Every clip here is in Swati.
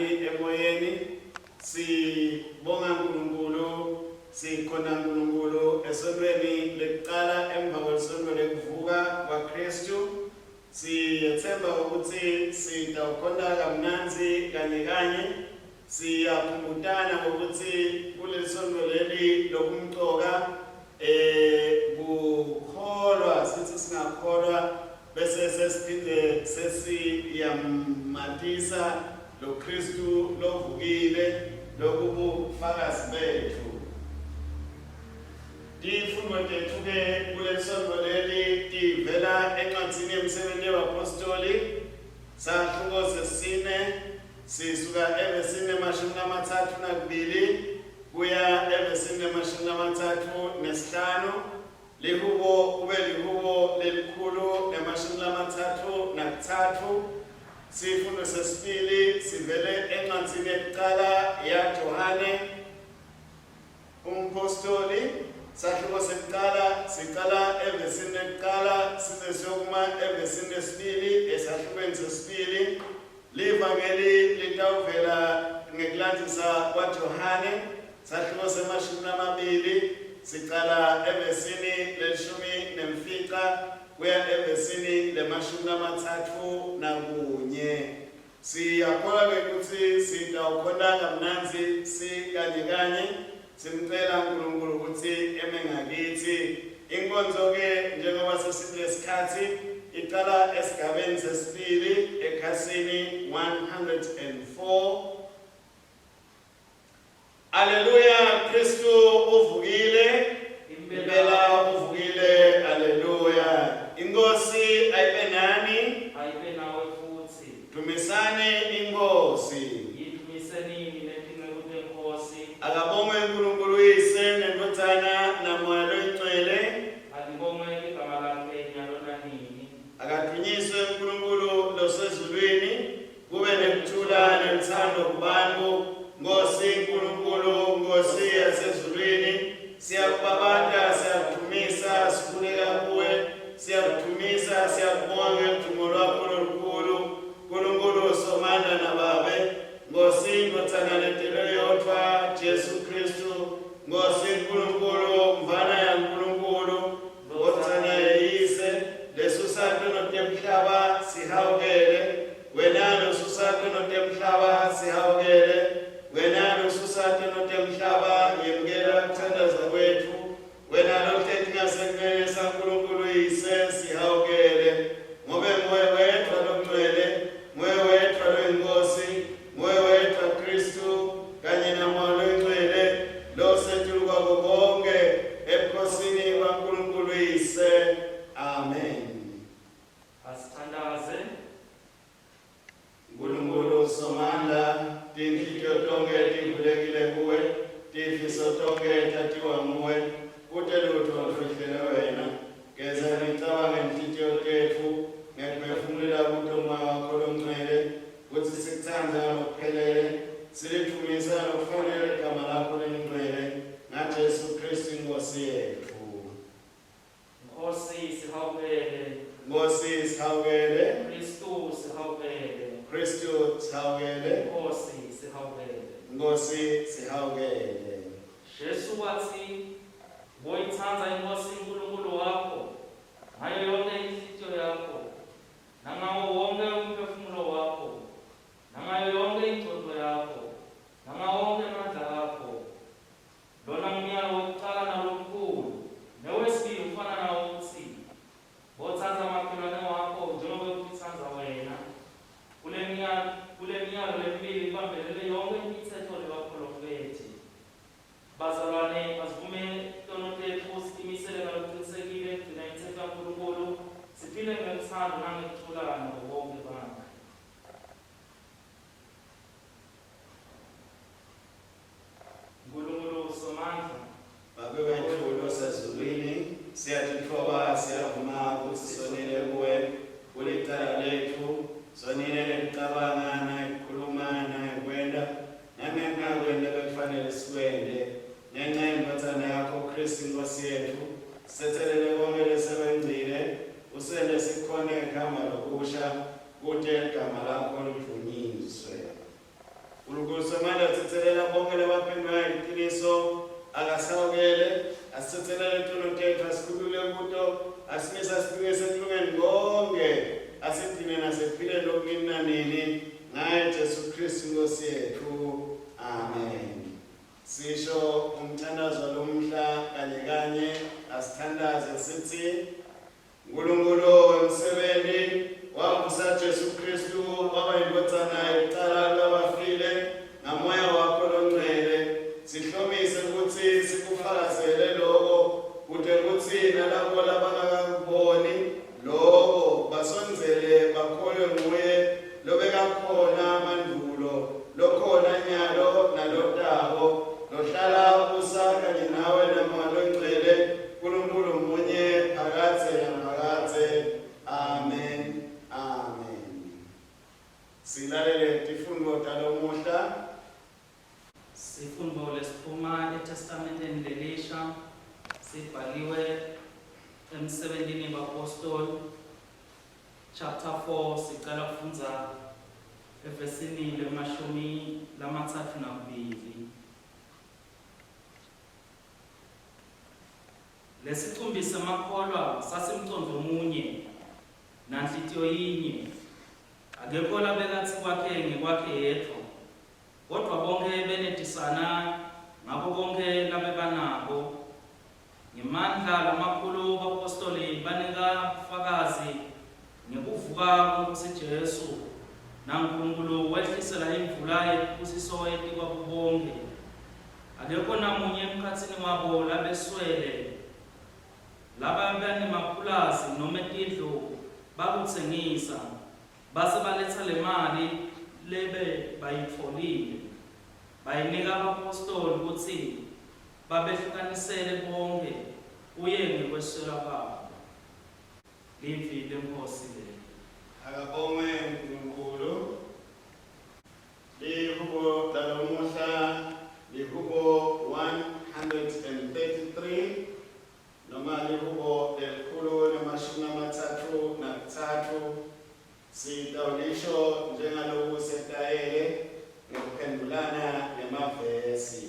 nani emoyeni. Sibonga uNkulunkulu, sikhona uNkulunkulu esontweni lekuqala emva kwesonto lekuvuka kwaKristu. Siyethemba ukuthi sitawukhonta kamnandzi kanye kanye. Siyakhumbutana ngokuthi kuleli sonto leli lokumcoka eh kukholwa sithi singakholwa bese sesiphinde sesiyamatisa lo Kristu lovukile lokubufakazi bethu. Tifundo tethu-ke kuleli sonto leli tivela encwadini yemisebenzi yabapostoli sahluko sesine sisuka evesini 32 kuya evesini 35. Lihubo kube lihubo lelikhulu nemashumi lamathathu nakutsatfu. Sifundo sesibili sivele encwadzini yekucala yaJohane umpostoli, sahluko sekucala sicala evesini lekucala size siyokuma evesini lesibili esahlukweni sesibili. Livangeli litawuvela ngekulandzisa kwaJohane, sahluko semashumi lamabili, sicala evesini lelishumi nemfica kuya evesini lemashumi lamathatfu nakunye. Siyakholwa-ke kutsi sitawukhonta kamnandzi sikanye kanye, simcela uNkulunkulu kutsi eme ngakitsi. Inkonzo-ke njengoba sesikulesikhatsi icala esigabeni sesibili ekhasini 104. Alleluya, Kristu uvukile. Impela uvukile. Alleluya. Inkosi ayibe nani. Ayibe nawe futhi. Dumisani inkosi. Yidumisenini netinceku tenkosi. Akabongwe uNkulunkulu uyise nendvodzana naMoya loyiNgcwele. Alibongwe igama lakhe nyalo nanini. Akadunyiswe uNkulunkulu losezulwini. Kube nekuthula neluthando kubantu. Nkosi Nkulunkulu, Nkosi yasezulwini, siyakubabata, siyakudumisa, sikhuleka kuwe, siyakudumisa, siyakubonga ngeludumo lwakho lolukhulu. Nkulunkulu Somandla naBabe, Nkosi Ndvodzana letelwe yodvwa, Jesu Kristu, Nkosi Nkulunkulu, Mvana yaNkulunkulu, Ndvodzana yeyise, lesusa tono temhlaba, sihawukele. Wena losusa tono temhlaba, sihawukele. Wena losusa tono temhlaba, yemukela kuthandaza kwetfu. Wena lohleti ngasekunene saNkulunkulu Yise, sihawukele. Ngobe nguwe wedvwa longcwele, nguwe wedvwa loyiNkhosi, nguwe wedvwa Khristu, kanye naMoya loyiNgcwele, losetulu kwako konkhe, ebukhosini baNkulunkulu Yise. Amen. Asithandaze. Nkulunkulu Somandla, tinhlitiyo tonkhe tivulekile kuwe, tifiso tonkhe tatiwa nguwe, kute lutfo olufihlelwe wena. Geza imicabango nenhlitiyo tetfu ngekuphefumulela kuto Moya wakho longcwele, kutsi sikutsandze ngalokuphelele, silidvumise ngalokufanele ligama lakho lelingcwele, ngaJesu Khristu iNkhosi yetfu. Nkosi sihawukele. Nkosi sihawukele. Kristu sihawukele. Kristu sihawukele. Nkosi sihawukele. Nkosi sihawukele. Jesu watsi, Boyitsandza iNkosi uNkulunkulu wakho ngayo yonke inhlitiyo yakho, nangawo wonke umphefumulo wakho, nangayo yonke ingcondvo yakho, nangawo wonke emandla akho. Lona ngumyalo wekucala nalomkhulu. Newesibili ufana nawo utsi, Botsandza makhelwane wakho njengobe utitsandza wena. Kulemiyalo lemibili ibambelele yonkhe imitsetfo nebapholofethi. Bazalwane, asivume tono tetfu, sitimisele ngalokucinisekile kugcina imitsetfo yaNkulunkulu, siphile ngelutsandvo nangekuthula nabo bonkhe bantfu. Nkulunkulu Somandla. Babe wetfu losezulwini, siyatitfoba, siyavuma kutsi sonile kuwe, kulicala letfu, sonile ngekucabanga, nangekukhuluma, nangekwenta. Nkulunkulu Somandla utsetselela bonke labaphendvula ngeliciniso, akasihawukele, asitsetselele tono tetfu, asikhulule kuto, asimise asilungise ekulungeni konke, asigcine nasekuphileni lokunini nanini, ngaye Jesu Khristu Inkosi yetfu. Amen. Sisho umthandazo walomhla kanye kanye, asithandaze sithi Nkulunkulu wemsebenti wavusa Jesu Khristu waba yindvodzana yekucala kulabafile ngamoya wakho longcwele. Sihlomise kutsi sikufakazele loko kute kutsi nalabo labangakakuboni loko basondzele bakholwe nguye lobekakhona mandvulo, lokhona nyalo nalotako, lohlala abusa kanye nawe naMoya Longcwele, Nkulunkulu munye phakadze naphakadze. Amen. Amen. Silalele tifundvo talomuhla. Sifundvo lesiphuma eTestamenteni Lelisha sibhaliwe eMsebentini yebaPostoli chapter 4 sicala kufundza evesini lemashumi 32. Lesicumbi semakholwa sasimcondvo munye nanhlitiyo yinye. Akekho labekatsi kwakhe ngekwakhe yedvwa, kodvwa bonkhe benetisana ngako konkhe labebanako. Ngemandla lamakhulu baphostoli banika bufakazi ngekuvuka kweNkhosi Jesu, naNkulunkulu wehlisela imvula yetibusiso etikwabo bonkhe. Akekho namunye emkhatsini wabo labeswele. Laba bebanemapulazi nome tindlu bakutsengisa, base baletsa lemali lebebayitfolile, bayinika baphostoli kutsi babehlukanisele bonkhe kuye ngekweswela kwabo. Livi leNkhosi leli. Akabongwe Nkulunkulu. Lihubo lalomuhla lihubo 133 noma lihubo 133. Sitawulisho njengaloku setayele ngekuphendvulana ngemavesi.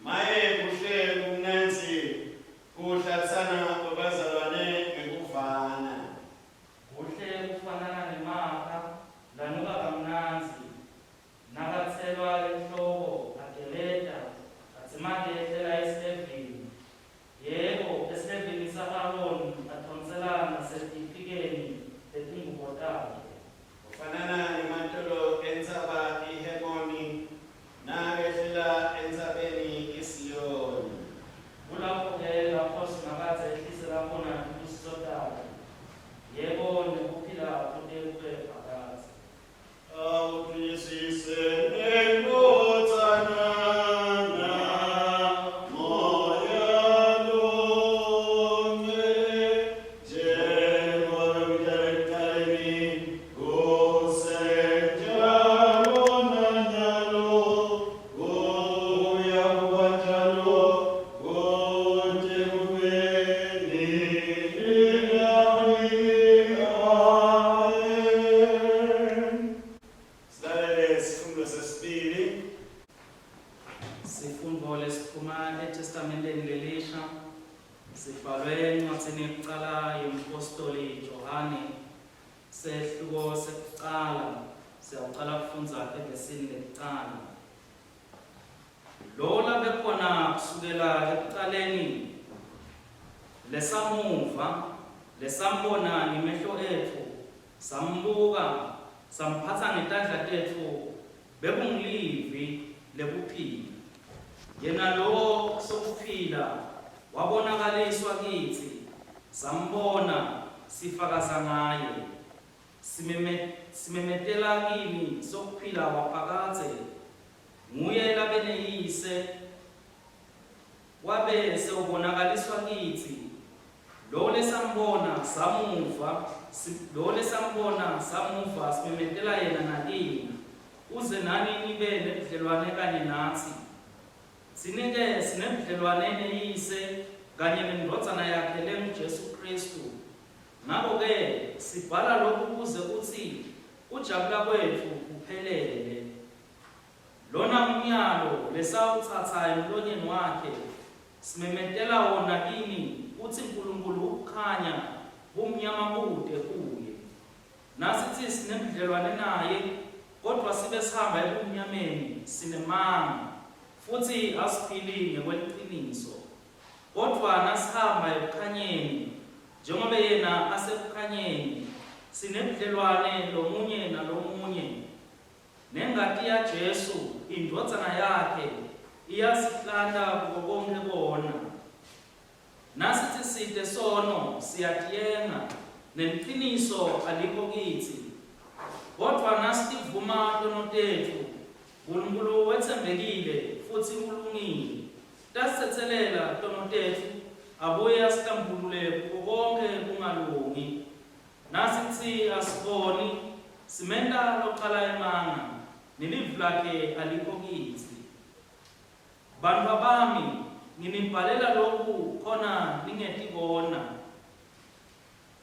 Maye kuhle kumnandzi kuhlalisana kwebazalwane ngekuvana. Kuhle kufanana nemakha lanuka kamnandzi, nakatselwa enhloko ageleta, adzimate ehlela esilevini, yebo, esilevini sa-Aroni atfonsela nasetimpikeni tetingubo takhe. Kufanana nematolo entsaba iHemoni, nakehlela entsabeni iSiyoni. Kulapho-ke lapho Simakadze ehlisela khona tibusiso takhe, yebo, nekuphila kute kube phakadze. Awutunyisise neNdvodzana naMoya Longcwele, njengoba bekuqala ekuqaleni, kusenjalo nanyalo, kuyakuba njalo, kute kube nini nanini. Amen. Silalele sifundo sesibili. Sifundvo lesiphuma eTestamenteni Lelisha sibhalwe encwadzini yekucala yemphostoli Johane, sehluko sekucala, siyawucala kufundza evesini lekucala. Lowo labekhona kusukela ekucaleni, lesamuva, lesambona ngemehlo etfu, sambuka, samphatsa ngetandla tetfu, bekunguLivi lekuphila. Yena lowo sokuphila wabonakaliswa kitsi, sambona, sifakaza ngaye. Simeme, simemetela kini sokuphila waphakadze, nguye labeneyise, wabe sewubonakaliswa kitsi. Lowo lesambona samuva, si, lowo lesambona samuva simemetela yena nakini, kuze nani nibe nebudlelwane kanye natsi. Tsine-ke sinebudlelwane neYise kanye neNdvodzana yakhe lenguJesu Khristu. Ngako-ke sibhala loku kuze kutsi Kujabula kwetfu kuphelele. Lona ngumyalo lesawutsatsa emlonyeni wakhe, simemetela wona kini kutsi Nkulunkulu ukukhanya, bumnyama bute kuye. Nasitsi sinebudlelwane naye kodvwa sibe sihamba ebumnyameni, sinemanga, futsi asiphili ngekweliciniso. Kodvwa nasihamba ekukhanyeni, njengobe yena asekukhanyeni, sinebudlelwane lomunye nalomunye, nengati yaJesu, iNdvodzana yakhe, iyasihlanta kuko konkhe kona. Nasitsi site sono, siyatiyenga, neliciniso alikho kitsi. Kodvwa nasitivuma tono tetfu, Nkulunkulu wetsembekile futsi ulungile, utasitsetselela tono tetfu abuye asihlambulule kuko konkhe kungalungi. Nasitsi asiboni, simenta locala emanga, nelivi lakhe alikho kitsi. Bantfwabami, nginibhalela loku khona ningetikona.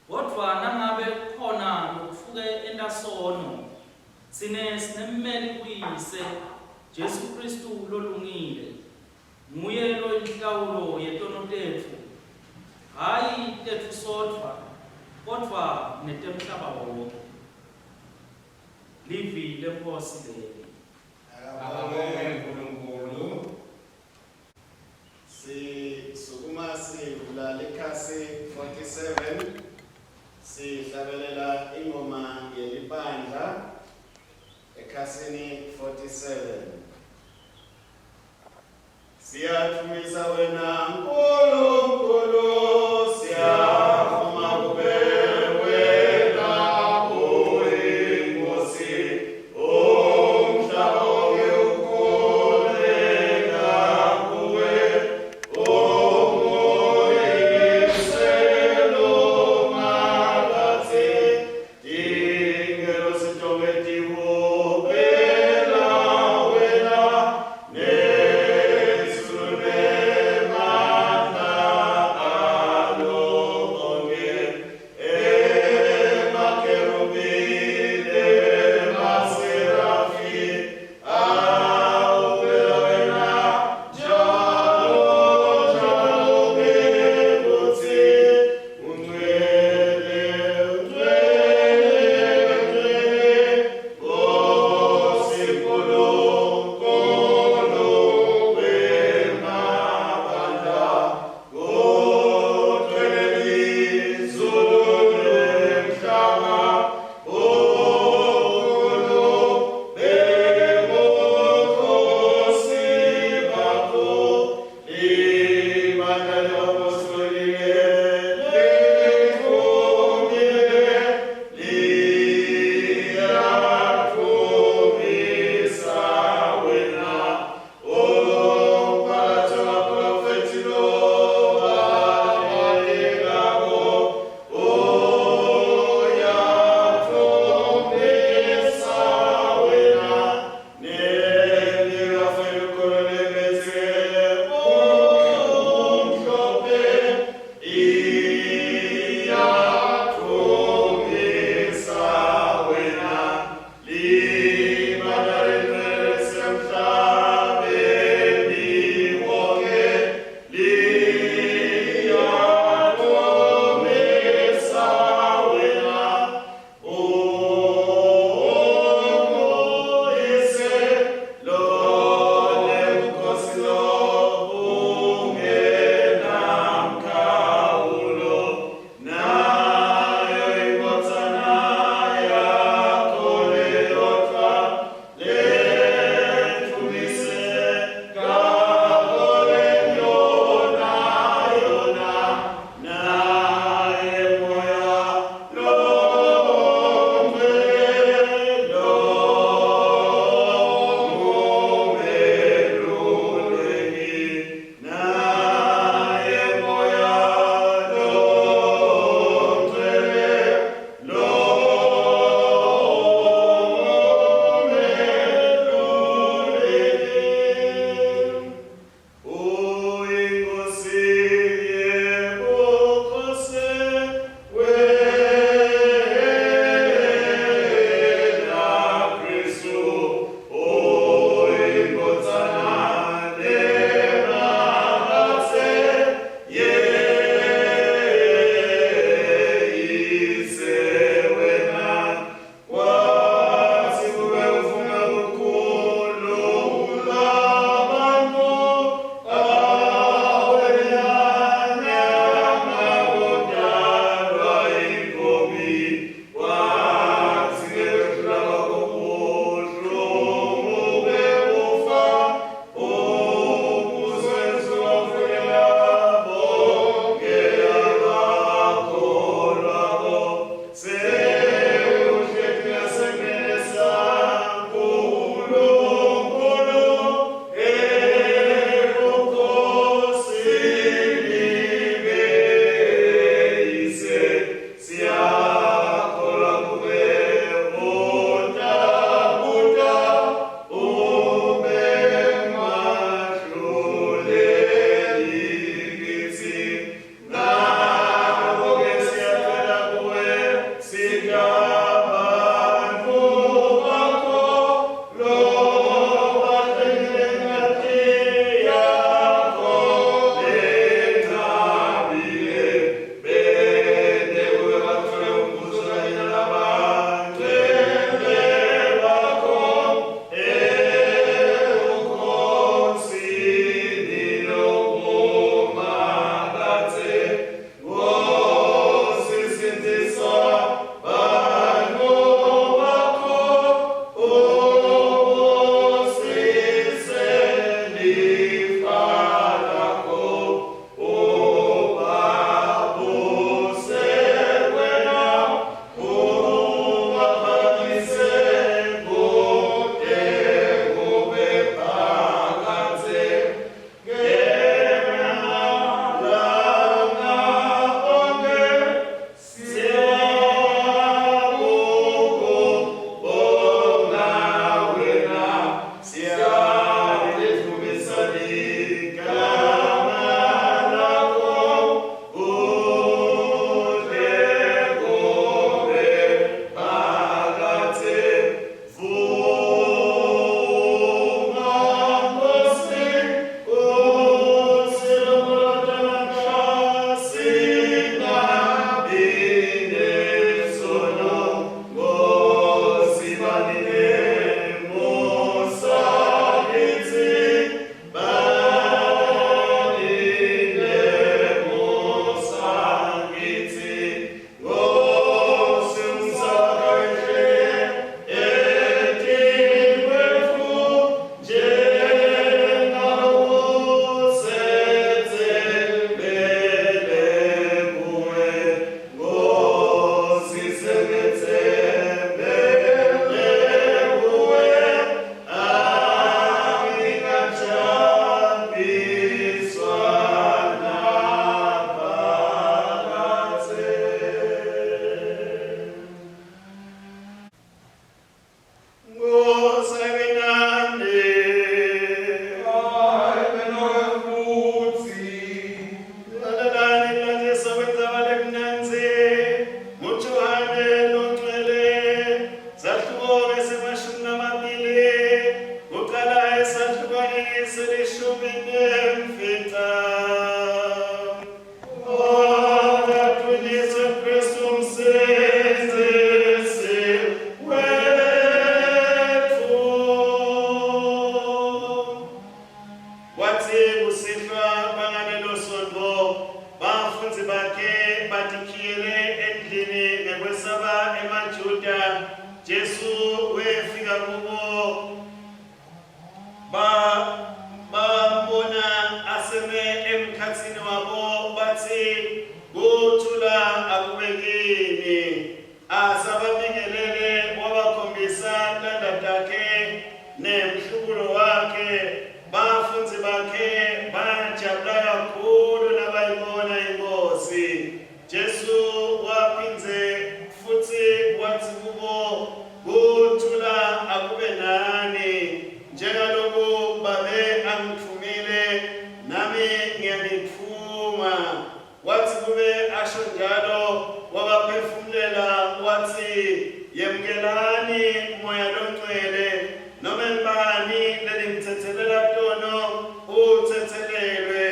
Kodvwa nangabe kukhona lokufuke enta sono, tsine sinemmeli kuYise, Jesu Khristu lolungile. Nguye loyinhlawulo yetono tetfu, hhayi tetfu sodvwa, kodvwa netemhlaba wonkhe. Livi leNkhosi leli. Akabongwe uNkulunkulu. Sisukuma sivula likhasi 47 sihlabelela ingoma yelibandla ekhasini 47. Siyadvumisa wena Nkulunkulu siyavuma kube wena uyiNkosi umhlaba wonke ukholeka kuwe unguyise lomakathi tingelosi tonkhe tihubela wena. Jesu wefika kubo ba bambona aseme emkhatsini wabo batsi kuthula akube kini. Asababingelele wabakhombisa tandla takhe nemhlubulo wakhe. Bafundzi bakhe bajabula kakhulu nabayibona iNkhosi. Jesu waphindze futsi watsi kubo, Kuthula akube nani. Njengaloku Babe angitfumile, nami ngiyanitfuma. Watsi kube asho njalo, wabaphefumulela watsi, Yemukelani Moya Longcwele. Nome ngubani lenimtsetselela tono, utsetselelwe,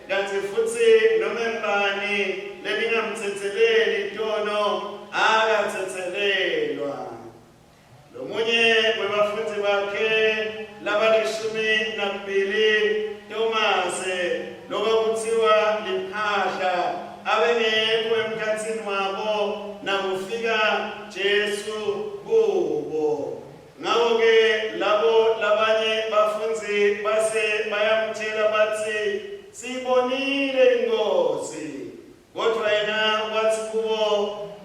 kantsi futsi nome ngubani leningamtsetseleli tono, akatsetselelwa. Lomunye webafundzi bakhe labalishumi nakubili, Tomase, lokwakutsiwa Liphahla, abengekho emkhatsini wabo nakufika Jesu kubo. Ngako-ke labo labanye bafundzi base bayamtjela batsi, Siyibonile iNkhosi. Kodvwa yena watsi kubo,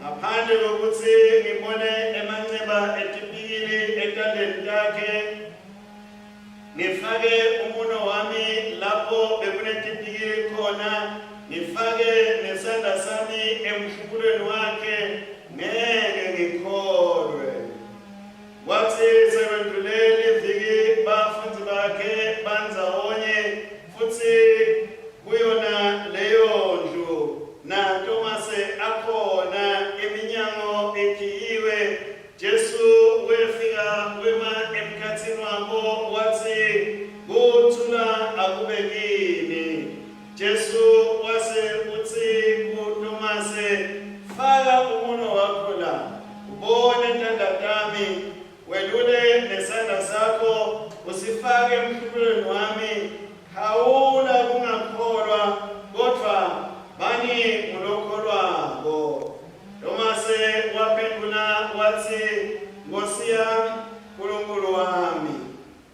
Ngaphandle kwekutsi ngibone emanceba etipikili etandleni takhe, ngifake umuno wami lapho bekunetipikili khona, ngifake nesandla sami emhlubulweni wakhe, ngeke ngikholwe. Kwatsi sekwendlule liviki bafundzi bakhe bandzawonye futsi kuyona leyo ndlu, naTomase akhona, iminyango ikhiyiwe, Jesu wefika wema emkhatsini wabo watsi, Kuthula akube kini. Jesu wase utsi kuTomase, Faka umuno wakho la, ubone tandla tami, welule nesandla sakho usifake emhlubulweni wami. Khawula kungakholwa, kodvwa bani ngulokholwako. Tomase waphendvula watsi, Nkhosi yami, Nkulunkulu wami.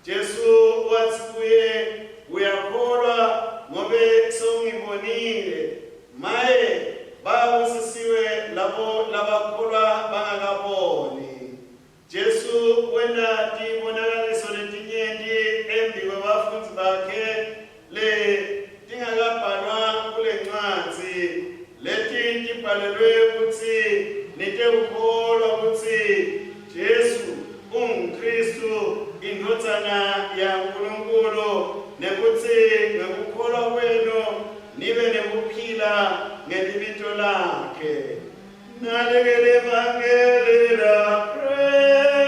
Jesu watsi kuye, Uyakholwa ngobe sewungibonile. Maye, babusisiwe labo labakholwa bangakaboni. Jesu wenta tibonakaliso letinyenti embikwebafundzi bakhe letingakabhalwa kulencwadzi. Leti tibhalelwe kutsi nitewukholwa kutsi Jesu unguKhristu, iNdvodzana yaNkulunkulu, nekutsi ngekukholwa kwenu nibe nekuphila ngelibito lakhe. Naleke levangeli laKhristu.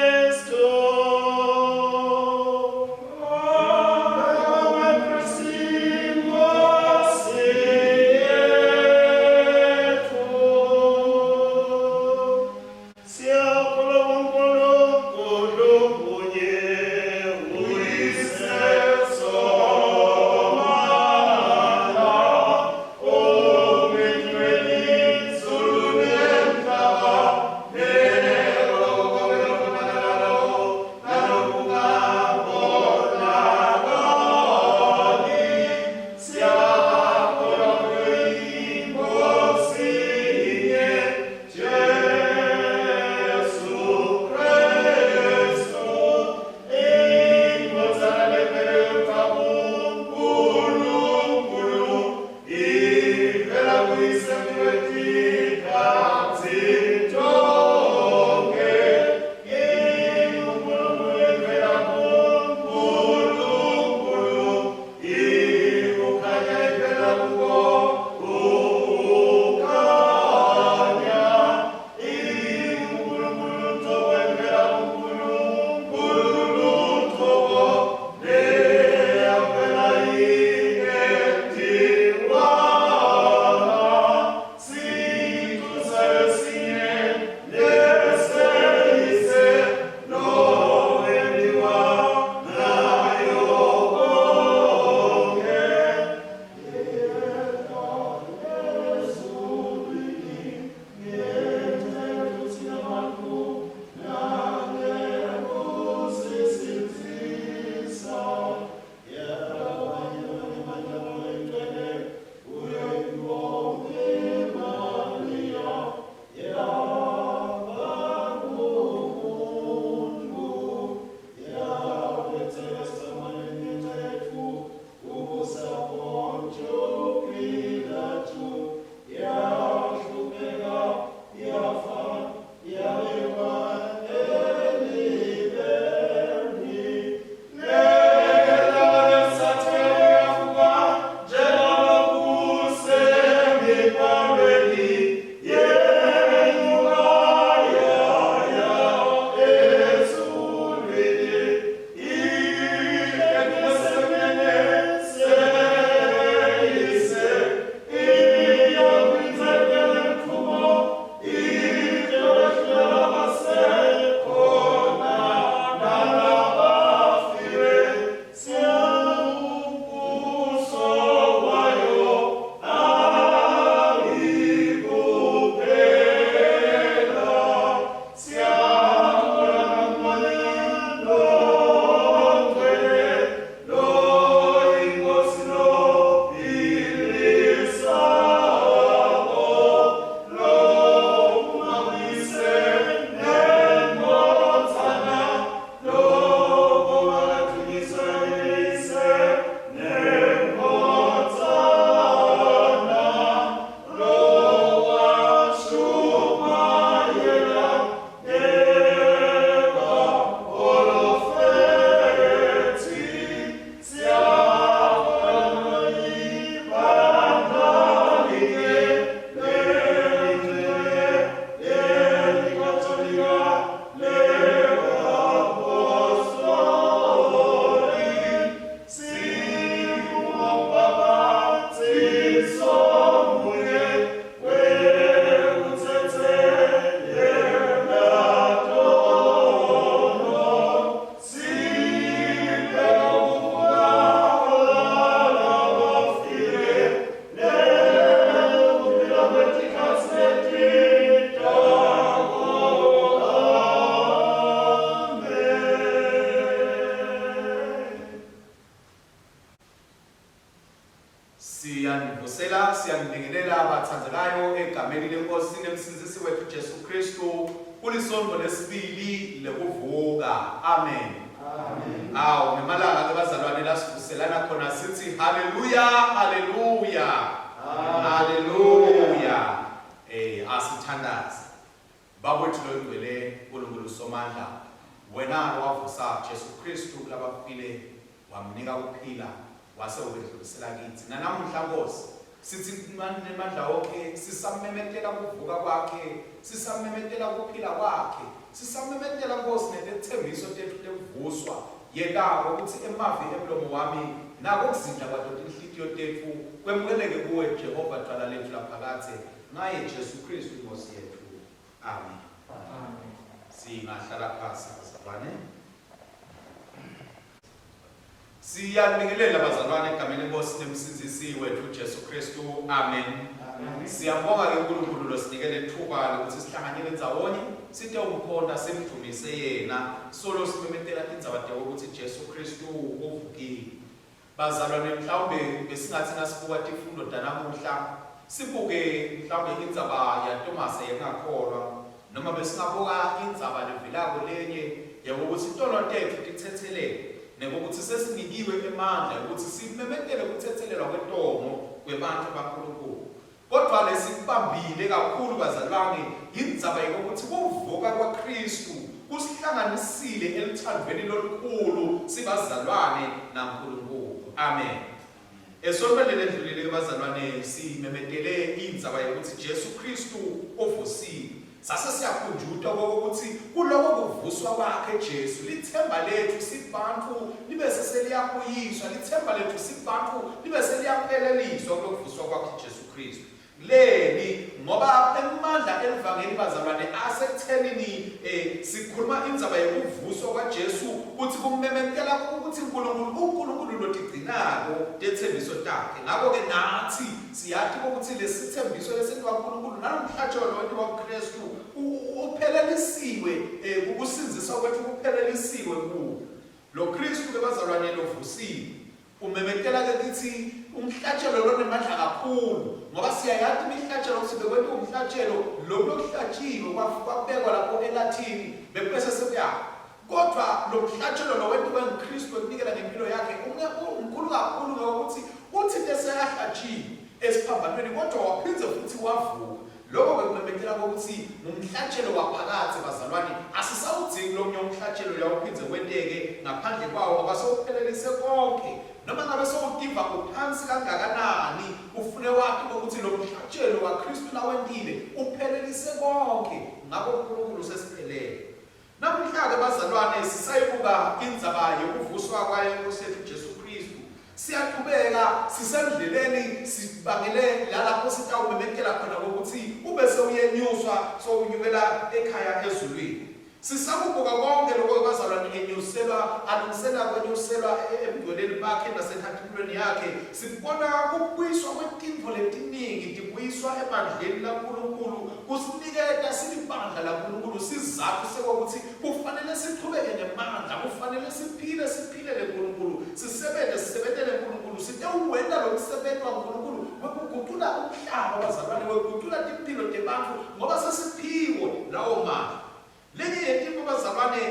Siyavusela, siyanibingelela bathandzekayo egameni leNkosi nemsindzisi wethu Jesu Kristu kulisonto lesibili lekuvuka. Amen. Amen. Awu ngemalanga ke bazalwane lasivuselana khona sithi haleluya haleluya. Haleluya. Eh asithandaze. Baba wethu longcwele uNkulunkulu Somandla wena owavusa Jesu Kristu kulabafile wamnika kuphila wase ukwedlulisela kithi. Nanamuhla Nkosi sithi nemandla wonke sisamemetela kuvuka kwakhe, sisamemetela kuphila kwakhe, sisamemetela Nkosi netethembiso tethu tekuvuswa. Yeka ukuthi emavi emlomo wami nako kuzindla kwato tinhlitiyo tetfu kwemukeleke kuwe Jehova dvwala letfu laphakadze ngaye Jesu Kristu iNkosi yetfu. Amen. Amen. Singahlala phasi bazalwane. Siyanibingelela bazalwane egameni lenkosi nemsindzisi wetfu Jesu Kristu. Amen. Amen. Siyambonga ke uNkulunkulu losinike lethuba lokuthi sihlanganyele ndzawonye sitewumkhonta simdumise yena solo simemetela tindzaba tekuthi Jesu Kristu uvukile. Bazalwane mhlawumbe besingathi nasibuka tifundo tanamuhla sibuke mhlawumbe indzaba yaTomase yekungakholwa noma besingabuka indzaba levelako lenye yekuthi tono tetfu titsetselelwe nekuthi sesinikiwe emandla ekuthi simemetele kutsetselelwa kwetono kwebantfu baNkulunkulu. Kodvwa lesikubambile kakhulu bazalwane yindzaba yekuthi kuvuka kwaKhristu kusihlanganisile eluthandvweni lolukhulu sibazalwane naNkulunkulu. Amen. Esontweni lelendlulile bazalwane simemetele indzaba yekuthi Jesu Khristu uvusiwe. Sase siyakhunjutwa kokuthi kuloko kuvuswa kwakhe Jesu lithemba lethu sibantfu libe seseliyabuyiswa, lithemba lethu sibantfu libe seliyapheleliswa kulokuvuswa kwakhe Jesu Khristu. Leni ngoba emandla elivangeli bazalwane asekuthenini eh, sikhuluma indzaba yekuvuswa kwaJesu kuthi kumemetela ukuthi uNkulunkulu uNkulunkulu lotigcinako tetsembiso takhe. Ngakho-ke nathi Siyati ukuthi lesithembiso lesentiwa uNkulunkulu nalomhlatshelo lowentiwa kuKristu uphelelisiwe eh, ukusindziswa kwethu kuphelelisiwe kuwo. Lo Kristu ke bazalwane lovusiwe umemetela ke kithi umhlatshelo lonemandla kakhulu ngoba siyayati imihlatshelo ukuthi bekwentiwa umhlatshelo lokhu lokuhlatshiwe kwabekwa lapho elathini bekubese sekuyafa. Kodvwa lomhlatjelo lowentiwe nguKhristu wekunikela ngempilo yakhe umkhulu kakhulu ngekuthi utsite sekahlatjiwe esiphambanweni kodvwa waphindze futsi wavuka. Loko-ke kumemetela kwekutsi ngumhlatjelo waphakadze bazalwane, asisawudzingi lomunye umhlatjelo loyawuphindze wenteke ngaphandle kwawo ngoba sewuphelelise konkhe. Noma ngabe sewutiva uphansi kangakanani, ufune wati kwekutsi lomhlatjelo waKhristu lawentile uphelelise konkhe, ngako uNkulunkulu sesiphelele. Namuhla-ke bazalwane sisayibuka indzaba yekuvuswa kwayo iNkosi yethu Jesu Kristu. Siyaqhubeka sisendleleni sibangele lalapho sitawumemetela khona kokuthi ube sewuyenyuswa sowunyukela ekhaya ezulwini. Sisakubuka konke lokho bazalwane enyuselwa alungisela kwenyuselwa ebungcweleni bakhe nasenkhatimulweni yakhe. Sibona kubuyiswa kwetintfo letiningi tibuyiswa ebandleni laNkulunkulu Kusiniketa silibandla laNkulunkulu sizatfu sekwekutsi kufanele sichubeke ngemandla, kufanele siphile siphilele Nkulunkulu, sisebente sisebentele Nkulunkulu, sitewuwenta lomsebenti waNkulunkulu wekugucula umhlaba bazalwane, wekugucula timphilo tebantfu ngoba sesiphiwe lawo mandla. Lenye yetintfo bazalwane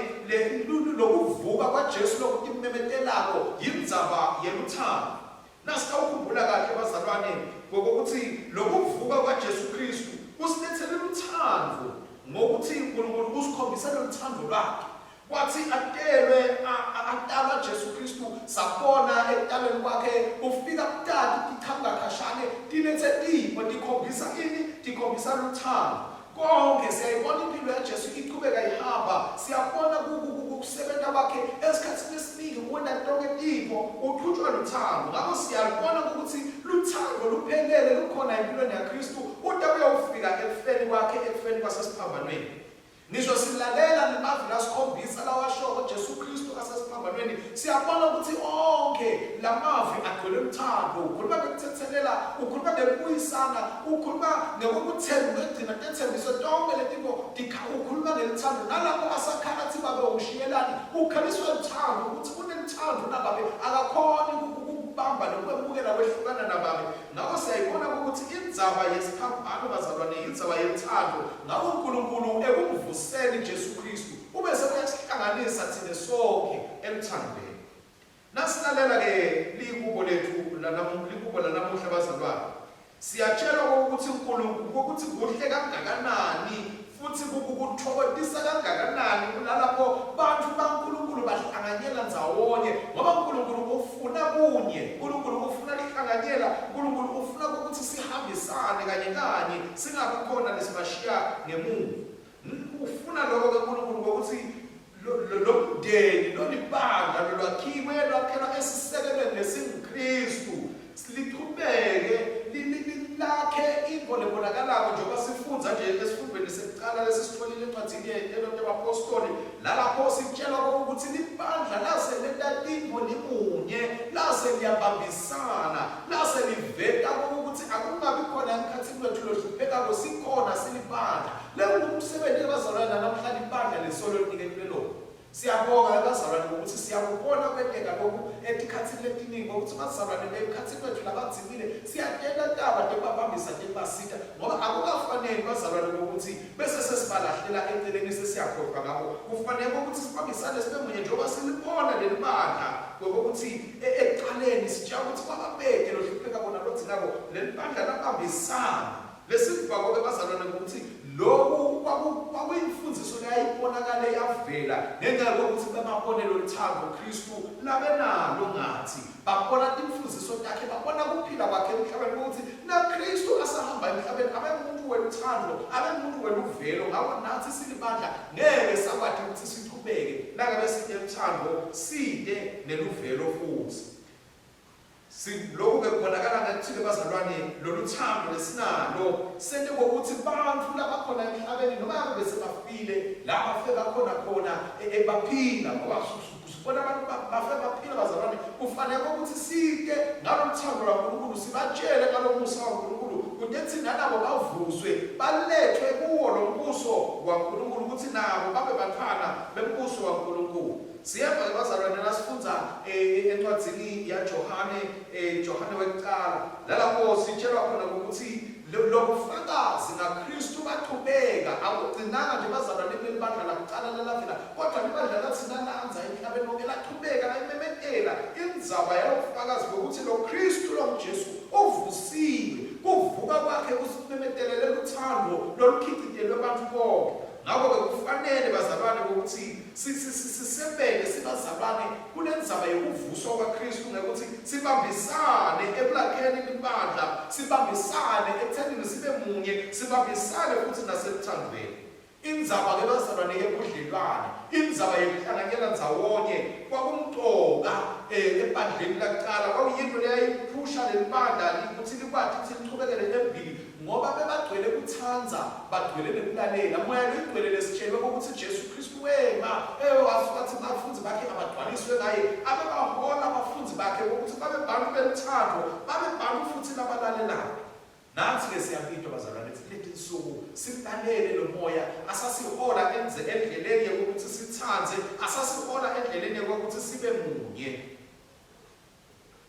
lokuvuka kwaJesu lokutimemetelako yindzaba yelutsandvo. Nasitawukhumbula kahle bazalwane ngokuthi lokuvuka kwaJesu Kristu kusilethele lutsandvo ngokuthi uNkulunkulu usikhombisa lolutsandvo lwakhe. Kwathi atelwe atalwa Jesu Kristu sabona ekutalweni kwakhe kufika kutati tichamuka khashane tilethe tipho tikhombisa ini tikhombisa luthando. Konke siyayibona impilo yaJesu ichubeka ihamba, siyabona kusebenza kwakhe esikhathini esiningi uwenta tonke tintfo uchutjwa luthando. Ngako siyalubona ukuthi luthando luphelele lukhona empilweni yaKristu uta kuyawufika ekufeni kwakhe ekufeni kwasesiphambanweni. Ngisho silalela nemavi lasikhombisa lawashoko Jesu Kristu asesiphambanweni, siyabona ukuthi onkhe lamavi agcwele luthando. Ukhuluma ngekutsetselela, ukhuluma ngekubuyisana, ukhuluma ngekukuthemba, ngekugcina tetsembiso tonke letintfo, ukhuluma ngeluthando. Nalapho asakhala athi babe ungishiyelani, ukhaliswa luthando ukuthi uneluthando nababe akakhoni. Kubamba nokwemukela kwehlukana nababe. Ngako siyayibona ukuthi indzaba yesiphambano bazalwane yindzaba yeluthando. Ngako uNkulunkulu ekumvuseni Jesu Kristu ube sekuyasihlanganisa thina sonke eluthandweni. Nasilalela-ke lihubo lethu lihubo lanamuhla bazalwane, siyatshelwa ukuthi uNkulunkulu ukuthi kuhle kangakanani futhi kukuthokozisa kangakanani kulalapho bantu baNkulunkulu bahlanganyela ndzawonye, ngoba uNkulunkulu ufuna kunye, uNkulunkulu ufuna kuhlanganyela, uNkulunkulu ufuna ukuthi sihambisane kanye kanye, singabi khona lesibashiya ngemuva. Ufuna lokho-ke uNkulunkulu ngokuthi lo mndeni lolibandla lolwakhiwe lwakhelwa esisekelweni lesinguKristu lichubeke lakhe into lebonakalako njengoba sifundza nje esifundweni sekucala lesisitholile encwadzini yento yabapostoli lalapho sitshelwa ukuthi libandla lase lenta tintfo limunye lase liyabambisana lase liveta ukuthi akungabi khona emkhathini wethu lohluphekako sikhona silibandla Lengumsebenzi ebazalwane namhlanje ibandla lesolo liniketwe lona. Siyabonga ebazalwane ngokuthi siyakubona kwenteka lokhu etikhatsini letiningi ngokuthi bazalwane emkhatsini wethu labadzingile siyatenta taba tekubabambisa tekubasita ngoba akukafaneli bazalwane ngokuthi bese sesibalahlela eceleni sesiyakhohlwa ngabo. Kufanele ukuthi sibambisane sibe munye njengoba silibona leli bandla ngokuthi ekuqaleni sitshela ukuthi kwababede lohlupheka kona lodzingako leli bandla labambisana. Lesikubhako-ke bazalwane ukuthi lokhu kwakuyimfundiso leyayibonakale yavela ngenxa yokuthi bababone lolu thando Kristu labenalo ngathi. Babona timfundiso takhe, babona kuphila kwakhe emhlabeni ukuthi naKristu asahamba emhlabeni abengumuntu weluthando, abengumuntu weluvelo. Ngakho nathi silibandla ngeke sakwati ukuthi sichubeke nangabe site luthando, site neluvelo futhi. Lokhu-ke kubonakala ngekuthi-ke bazalwane lolu thando lesinalo sente kokuthi bantfu labakhona emhlabeni noma ngabe bese bafile la bafe bakhona khona baphila ngoba sibona abantu bafe baphila bazalwane kufanele ukuthi sike ngalolu thando lwaNkulunkulu sibatshele ngalo musa waNkulunkulu kude thina nabo bavuswe balethwe kuwo lo mbuso waNkulunkulu ukuthi nabo babe bantwana bembuso waNkulunkulu. Siyeva-ke bazalwane nasifundza encwadzini yaJohane, Johane wekucala, lalapho sitshelwa khona ukuthi lobufakazi ngaKristu bachubeka, akugcinanga nje bazalwane kuleli bandla lakucala lelavela, kodwa libandla lathina landza emhlabeni wonke lachubeka layimemetela indzaba yalobufakazi bokuthi lo Kristu longuJesu uvusiwe. Kuvuka kwakhe kusimemetelele luthando lolukhicitelwe bantfu bonke. Ngakho-ke kufanele bazalwane ukuthi sisebente sibazalwane kulendzaba yokuvuswa kwaKristu ngekuthi sibambisane ekulakheni libandla, sibambisane ekuthenini sibe munye, sibambisane futhi naseluthandweni. Indzaba-ke bazalwane yebudlelwane, indzaba yekuhlanganyela ndzawonye kwakumcoka ebandleni lakucala, kwakuyinto leyayiphusha lelibandla ukuthi likwati ukuthi lichubekele embili Ngoba bebagcwele kutsandza, bagcwele nekulalela. Moya loyiNgcwele lesitjelwe kwekutsi Jesu Khristu wema, ewe, wathi bafundzi bakhe abagcwaliswe ngaye. Abebahola bafundzi bakhe kwekutsi babe bantfu belutsandvo, babe bantfu futsi labalalelako. Natsi-ke siyabitwa bazalwane kutsi kuletinsuku simlalele lomoya asasihola endleleni yekutsi sitsandze, asasihola endleleni yekwekutsi sibe munye.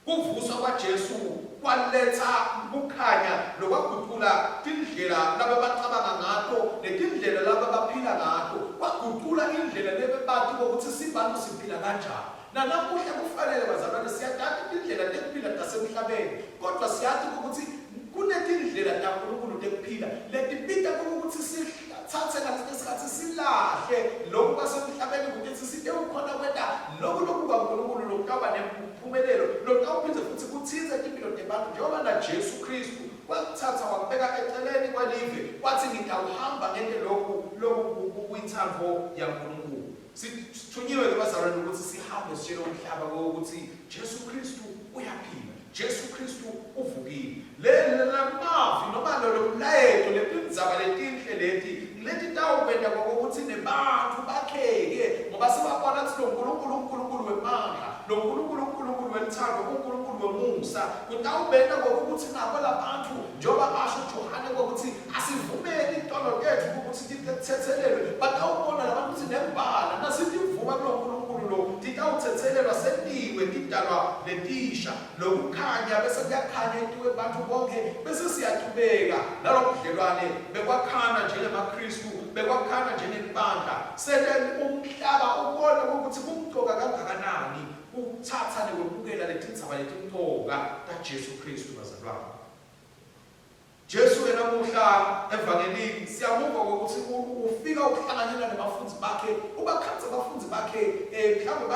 Kuvuswa kwaJesu kwaletsa kukhanya lokwagucula tindlela labebacabanga ngato netindlela labebaphila ngato. Kwagucula indlela lebebati kwekutsi sibantfu siphila kanjani. Nanamuhla kufanele bazalwane siyatati tindlela tekuphila tasemhlabeni, kodvwa siyati kwekutsi kunetindlela taNkulunkulu tekuphila letibita kwekutsi sitsatse ngalesinye sikhatsi silahle loku kwasemhlabeni kute sitewukhona kwenta loku lokukaNkulunkulu lokutawuba nemphumelelo lokutawuphindze futsi kutsintse timphilo tebantfu njengoba naJesu Khristu wakutsatsa wakubeka eceleni kwelive watsi ngitawuhamba ngente loku loku kuyintsandvo yaNkulunkulu. Sithunyiwe-ke bazalwane ukuthi sihambe sitshele umhlaba ukuthi Jesu Khristu uyaphila. Jesu Khristu uvukile. Le lamavi noma lo mlayeto letindzaba letinhle leti leti tawukwenta kokuthi nebantfu bakheke ngoba sebabona kutsi lo Nkulunkulu uNkulunkulu wemandla, lo Nkulunkulu uNkulunkulu weluthando, uNkulunkulu wemusa. Kutawubenta kokuthi nabo labantfu njengoba asho Johane kokuthi asivumeli tono tetfu ukuthi titsetselelwe. Batawubona labantu kutsi nembala nasitivuma kulo Nkulunkulu lo titawutsetselelwa sentiwe. tidalwa letisha. Lokukhanya bese kuyakhanya etikwebantfu bonkhe, bese siyachubeka nalobudlelwane bekwakhana njengemaKhristu, bekwakhana njengelibandla, sente umhlaba ubone ukuthi kumcoka kangakanani kutsatsa nekwemukela letindzaba letimcoka taJesu Khristu, bazalwane. Jesu-ke namuhla eVangelini siyamuva ngokuthi ufika ukuhlanganyela nabafundzi bakhe, ubakhandza abafundzi bakhe mhlawumbe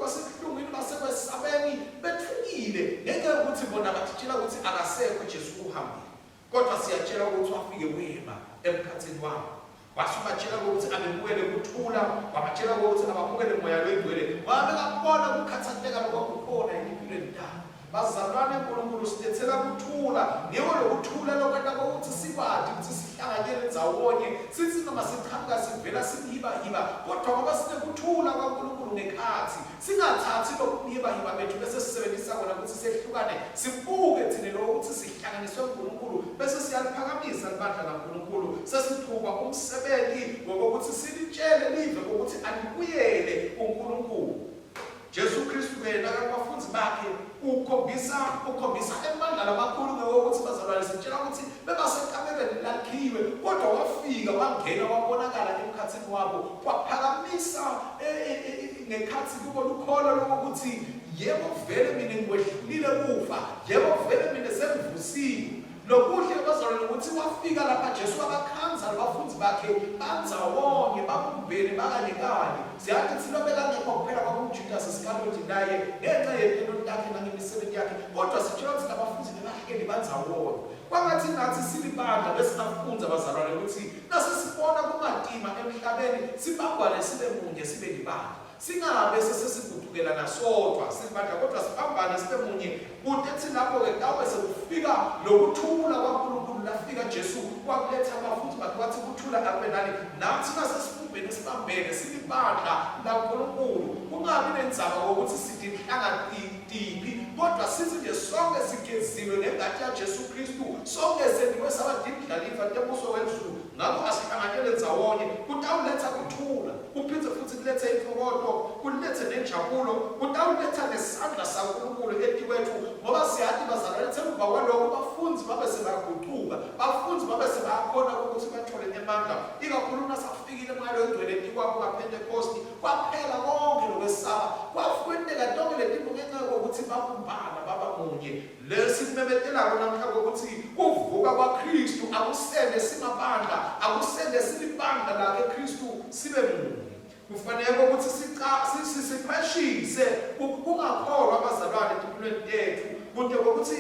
basebuhlungwini, basekwesabeni, bethukile ngenxa yokuthi bona batitshela ukuthi akasekho Jesu uhambile. Kodwa siyatshela ukuthi wafike wema emkhathini wabo. Wase ubatshela ukuthi abemukele kuthula, wabatshela ukuthi abamukele moya loyingcwele. Wabe kabona kukhathateka lokwakukhona etimpilweni tabo. Bazalwane, uNkulunkulu usilethela kuthula. Ngiko lokuthula lokwenta ukuthi sikwati ukuthi sihlanganyele ndzawonye. Sithi noma siqhamuka sivela simhibahiba, kodwa ngoba sinekuthula kwaNkulunkulu ngekhathi, Singathathi lobuhibahiba bethu bese sisebenzisa kona ukuthi sehlukane, sibuke thina lokho ukuthi sihlanganiswe uNkulunkulu bese siyaliphakamisa libandla laNkulunkulu, sesiqhuba umsebenzi wokuthi silitshele live ukuthi alibuyele kuNkulunkulu. Jesu Kristu ke nakakubafundi bakhe ukhombisa ukhombisa emandla lamakhulu ngewokuthi bazalwane sitshela ukuthi bebasekamereni lakhiwe kodwa wafika wangena wabonakala emkhathini wabo kwaphakamisa e, e, e, ngekhathi kubo lukholo lokuthi yebo vele mina ngikwehlulile kufa yebo vele mina sengivusiwe Lokuhle bazalwane ukuthi wafika lapha Jesu wabakhandza labafundi bakhe bandzawonye babumbene bakanye kanye. Siyati kutsi lobekangekho kuphela kwakunguJudasi Iskariyoti naye ngenxa yetento takhe nangemisebenzi yakhe, kodwa sitjelwa kutsi labafundi bebahleli bandzawonye. Kwangatsi natsi silibandla besingafundza bazalwane kutsi nasesibona kumatima emhlabeni sibambane sibe munye sibe libandla. Singabe sesesigucukelana sodvwa silibandla kodvwa sibambane sibe munye kute kutsi lapho-ke kutawube sekufika lokuthula kwaNkulunkulu lafika Jesu wakuletsa kubafundzi bakhe watsi kuthula akube nani. Natsi nasesibumbene sibambene silibandla laNkulunkulu kungabi nendzaba kwekutsi sitinhlanga tiphi kodvwa sitsi nje sonkhe sigeziwe ngengati yaJesu Khristu sonkhe sentiwe saba tindlalifa tembuso welizulu ngako asihlanganyele ndzawonye kutawuletsa kuthula. Kuphindze futsi kuletse intfokoto, kuletse nenjabulo, kutawuletsa nesandla saNkulunkulu etikwetfu, ngoba siyati bazalwane kutsi emva kwaloko bafundzi babe sebagucuka, bafundzi babe sebayakhona ukuthi bathole emandla, ikakhulu nasafikile Moya loyiNgcwele etikwabo ngaPhentekhosti, kwaphela konkhe lokwesaba, kwenteka tonkhe letintfo ngenca yokuthi babumbana baba munye. Lesikumemetelako namhla kwekutsi kuvuka kwaKhristu akusente simabandla, akusente silibandla lakhe Khristu sibe munye. Kufanele ukuthi sikhweshise kungakholwa abazalwane etimpilweni tetfu kute kwekutsi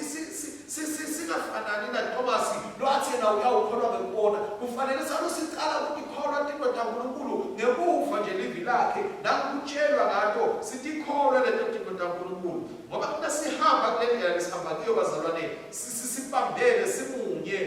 singafanani naTomasi lowathi yena uyawukholwa ngekubona. Kufanele salo sicala kutikholwa tintfo taNkulunkulu ngekuva nje livi lakhe nangekutshelwa ngato sitikholwe leto tintfo taNkulunkulu. Ngoba uma sihamba kule ndlela lesihamba kuyo bazalwane, sibambene simunye,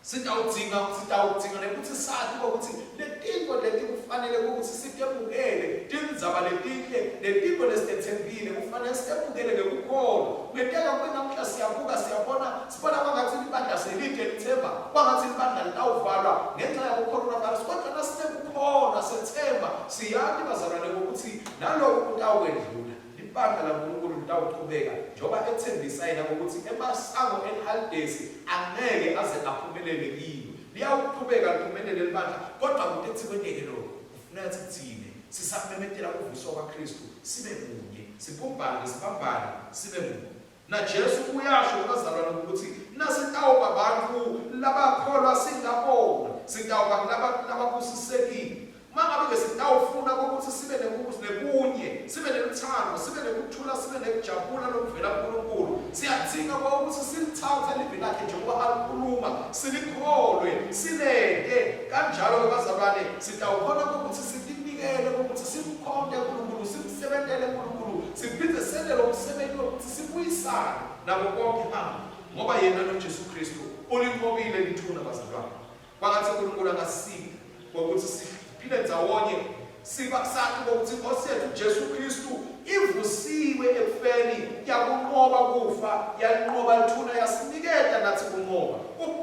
sitawudzinga sitawudzinga nekuthi sati ukuthi letintfo leti kufanele ukuthi sitemukele tindzaba letinhle letintfo lesitetsembile kufanele sitemukele ngekukholwa. Kungenteka kube namuhla siyabuka siyabona sibona kwangatsi libandla selide lithemba kwangatsi libandla litawuvalwa ngenxa yabo-coronavirus kodwa nasinekukholwa sethemba siyati bazalwane ngokuthi naloku kutawukwendlula. Libandla laNkulunkulu litawuchubeka njengoba etsembisa yena ngokuthi emasango eHalidesi angeke aze aphumelele kilo. Liyawuchubeka liphumelele libandla, kodwa kute kutsi kwenteke lokho, kufuneka kutsi tsine sisamemetela kuvuswa kwaKhristu sibe munye, sibumbane, sibambane, sibe munye. NaJesu uyasho kubazalwane ukuthi nasitawuba bantfu labakholwa singabona, sitawuba ngulababusisekile. Uma ngabe-ke sitawufuna ukuthi sibe nebunye, sibe neluthando, sibe nekuthula, sibe nekujabula lokuvela kuNkulunkulu, siyadzinga ukuthi silithathe livi lakhe njengoba alikhuluma, silikholwe, silente. Kanjalo-ke bazalwane, sitawukhona ukuthi sitinikele ukuthi simkhonte uNkulunkulu, simsebentele uNkulunkulu, siphinde sente lo msebenzi wokuthi sibuyisane nabo bonke abantu, ngoba yena noJesu Kristu ulinqobile lithuna bazalwane. Kwangathi uNkulunkulu angasisiza ngokuthi siphile ndzawonye siba sathi ngokuthi inkosi yethu uJesu Kristu ivusiwe ekufeni yakunqoba kufa yanqoba lithuna yasiniketa nathi kunqoba.